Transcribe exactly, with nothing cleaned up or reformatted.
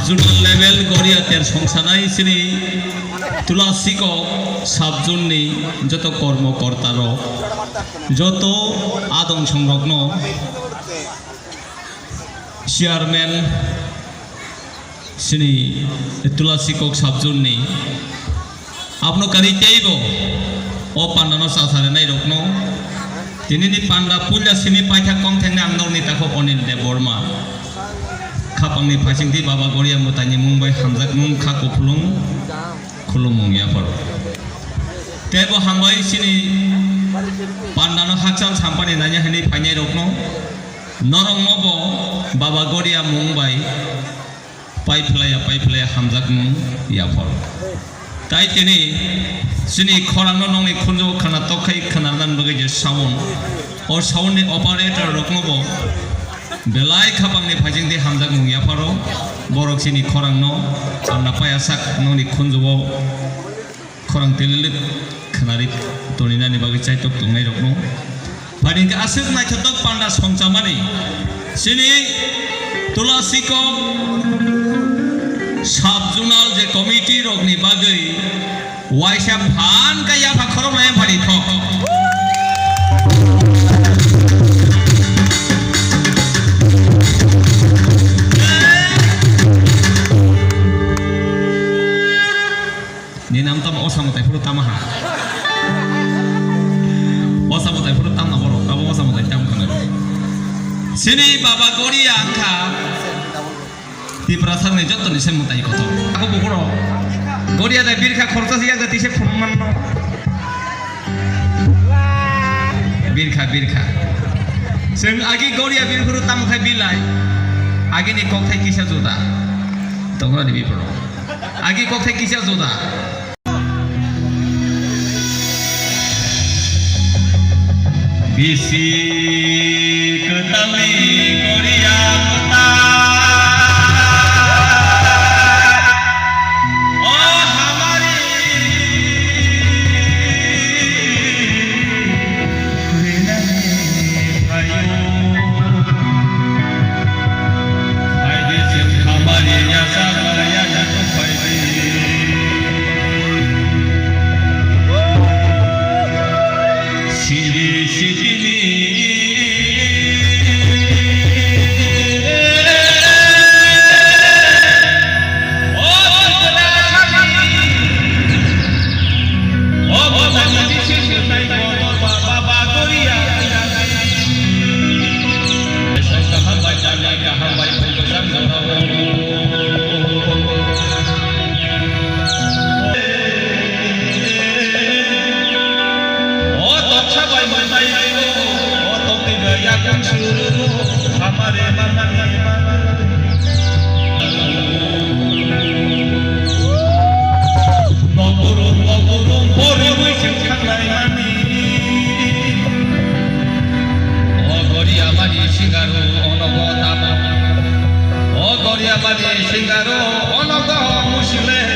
Zonal level Goria ter songsanai chini Tulasikok sub zone ni joto kormo korta rok, joto adong songrokno, chairman chini Tulasikok sub zone ni, abono kari teibo o panda no chasari nai rokno, tini ni panda puila simi paithak kong thengni ang norni takhuk Onil Debbarma. Khapang ni phaising twi Baba Goria mwtai ni mung bai hamjak mung kha kuphulung khulumung yapharo. Teibo hambai chini panda no hakchal sampani nanya hinwi phainai rokno, norok no bo Baba Goria mung bai pai phlaiya, pai phlaiya hamjakmung yapharo. Tai tini chini khorang no nongni khunju khana tok khai khana nani bagwi je sound. O sound ni operator rokno bo belai khapang ni phaising twi hamjakmung yapharo. Borok chini khorang no anna paya sak nongni khunju o khorang tililik khnari toni nani bagwi chaitok tongnai rokno. Phaidi hwnkhe aswk naithotok panda songchamani chini Tulasikok sub zonal je committee rokni bagwi waisa phan khe yapha khoroknai phadi thok. Ni nam tamo osa mwtai phuru tamo ha. Osa mwtai phuru tamo borok, abo osa mwtai tamo khna. Chini Baba Goria wngkha Tiprasa ni joto ni se mwtai kotor. Ako bukuro. Goria da birkha khorsa siya ga tise khum manno. Birkha, birkha. Chwng agi Goria birphuru tamo khai bilai. Agini kokthai kisa juda. Tongra ni bipro. Agi kokthai kisa juda. Bisi kwtalni Goria kwtal. O hamari rinani phaio. Phaidi chwng hamari yasa maya yasa phaidi. Sidi sidini. O toksa bai mwtai o, o tokti bai yakung suru, hamari manani manani. Nokurung, nokurung, bori bui sing thanglai mani. O Goria mani singaru, onogo tamo. O Goria mani singaru, onogo musile.